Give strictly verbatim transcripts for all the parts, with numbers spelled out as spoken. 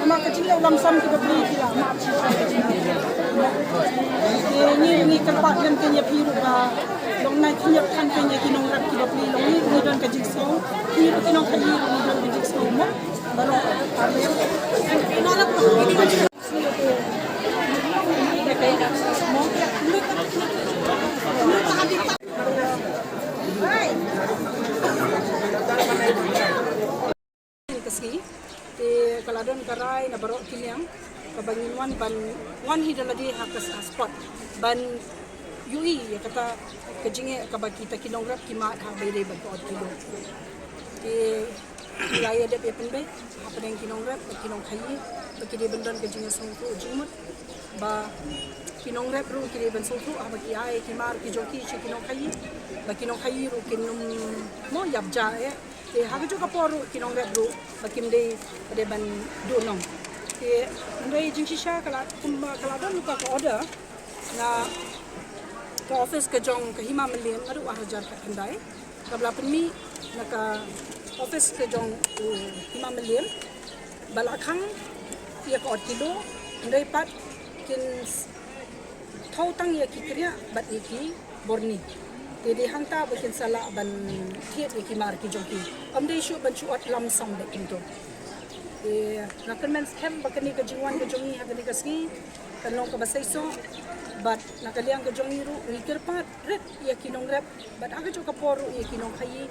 Namar ka jingleh lamsam ki bapli ki la mad shisha ka jingleh. Ngi, ngi kyrpad lem kein ïa phi ruh ba long nai phi ïa than kein ïa ki nongrep ki bapli, long ngi, ngi don ka jingsngew, phi ruh ki nongkhaïi ruh ngi don ka jingsngew mo. Ba long arliang. Ka sngi te ka la don ka rai na baroh ki liang kaba ngin wan ban wan hi da lade ha ka spot ban ïohi ïa kata ka jingeh kaba kita ki nongrep ki mad ha ba ïadei bad ka ot kilo. Te ngi la ïa dep ïa pynbeit hapdeng ki nongrep bad ki nongkhaïi ba ki dei ban don ka jingïasngewthuh jingmut, ba ki nongrep ruh ki dei ban sngewthuh haba ki ai ki mar ki jong ki sha ki nongkhaïi, ba ki nongkhaïi ruh kin ym mo ïap ja eh. Te ha kajuh ka por ruh ki nongrep ruh ba kim dei, ba dei ban duh nong. Te hynrei jingshisha ka la, kumba ka la don ruh ka order na ka office ka jong ka Hima Mylliem naduh ar hajar khatkhyndai, kaba la pynmih na ka office ka jong u Hima Mylliem ba la khang ïa ka ot kilo, hynrei pat kin s-, thaw tang ïa ki kriah bad ïa ki borni. Te dei hangta ba kin sa lah ban thied ïa ki mar ki jong ki. Ym dei shuh ban shu ot lamsam beit kumto. Te nga kyrmen skhem ba kane ka jingwan ka jong ngi ha kane ka sngi kan long kaba seisoh, bad na ka liang ka jong ngi ruh ngi kyrpad rit ïa ki nongrep bad ha kajuh ka por ruh ïa ki nongkhaïi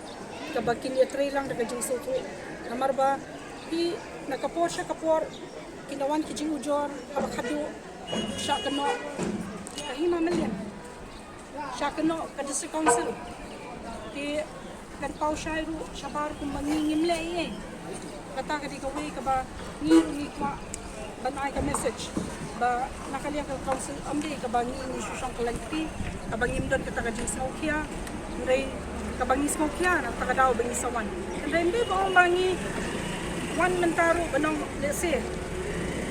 kaba kin ïatrei lang da ka jingsngewthuh. Namar ba phi na ka por sha ka por kin da wan ki jingujor haba khadduh, shah kynnoh ka Hima Mylliem, shah kynnoh ka District Council. Te kan paw shai ruh shabar kumba ngi ngim leh ei ei. Kata ka dei kawei kaba ngi ruh ngi kwah ban ai ka message ba na ka liang ka council ym dei kaba ngi ngi shu shong khlaiñ kti, kaba ngim don kata ka jingsngewkhia. Hynrei kaba ngi sngewkhia na kata ka daw ba ngi sa wan. Hynrei ym dei ba ong ba ngi wan mynta ruh ba nong lehse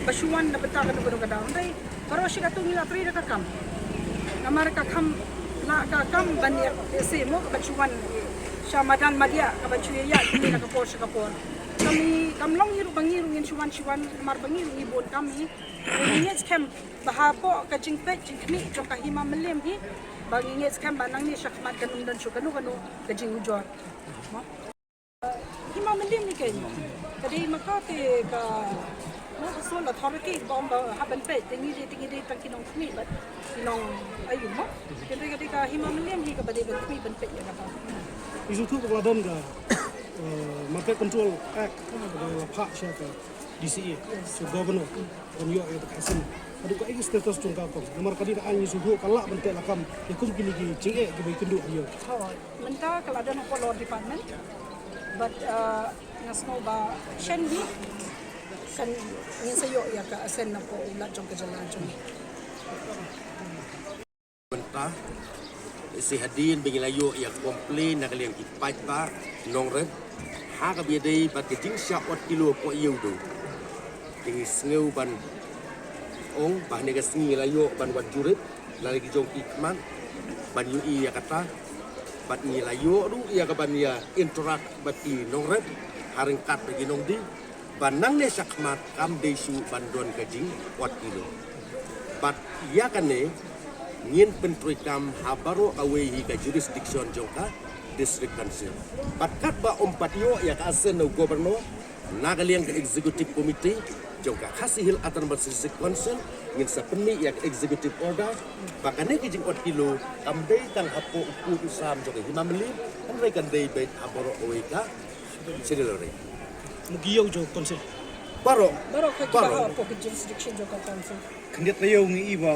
ba shu wan na bynta kano kano ka daw. Hynrei baroh shi katto ngi la trei da ka kam. Namar ka kam, la ka kam ban ïa lehse mo ka ban shu wan sha madan madiah, ka ban shu ïa ïa kine na ka por sha ka por. Kam hi, kam long hi ruh ba ngi ruh ngin shu wan shu wan, namar ba ngi ruh ngi bun kam hi. Ngi ngeit skhem ba hapoh ka jingpeit jingkhmih jong ka Hima Mylliem hi, ba ngi ngeit skhem ba nangne shakhmat kan ym don shuh kano kano ka jingujor. Mo? Hima Mylliem hi kein ka dei ma ka te ka, mo, ka sole authority ba ong ba hap ban peit, te ngi dei, te ngi dei tang ki nongkhmih bad ki nong aïu mo. Te ka dei ka Hima Mylliem hi kaba dei ban khmih ban peit ïa kata. Ngi sngewthuh ba la don ka, eh, Market Control Act kaba la phah sha ka D C A, sha Governor, ban ïoh ïa ka seng. Haduh kaei ka status jong ka, kong? Namar ka dei ka aiñ, ngi sngewthuh ka lah ban teh lakam ïa kum kine ki jingeh kiba ïakynduh ïa u. Hooid. Mynta ka la don hapoh Law Department. Bad, uh, nga sngew ba shen hi kan ngin sa ïoh ïa ka assent na ka u lat jong ka jylla jong ngi. Mynta, lehse hadien ba ngi la ïoh ïa ka complain na ka liang ki paidbah nongrep ha kaba ïadei bad ka jingshah ot kilo hapoh Ïewduh. Te ngi sngew ban ong ba ha kane ka sngi ngi la ïoh ban wan jurip na la ki jong ki khmat ban ïohi ïa kata, bad ngi la ïoh ruh ïa ka ban ïa interact bad ki nongrep ha ryngkat bad ki nongdie, ba nangne shakhmat kam dei shuh ban don ka jingot kilo. Bad ïa kane ngin pyntreikam ha baroh kawei hi ka jurisdiction jong ka District Council. Bad katba ym pat ïoh ïa ka assent na u Governor, na ka liang ka Executive Committee jong ka Khasi Hills Autonomous District Council ngin sa pynmih ïa ka executive order ba kane ka jingot kilo kam dei tang hapoh u kut u sam jong ka Hima Mylliem, hynrei kan dei beit ha baroh kawei ka Senior Lorry. Mu ki ïew jong ka council. Baroh. Baroh ka, baroh. Baroh ka jurisdiction jong ka council. Khyndiat ka ïew ngi i ba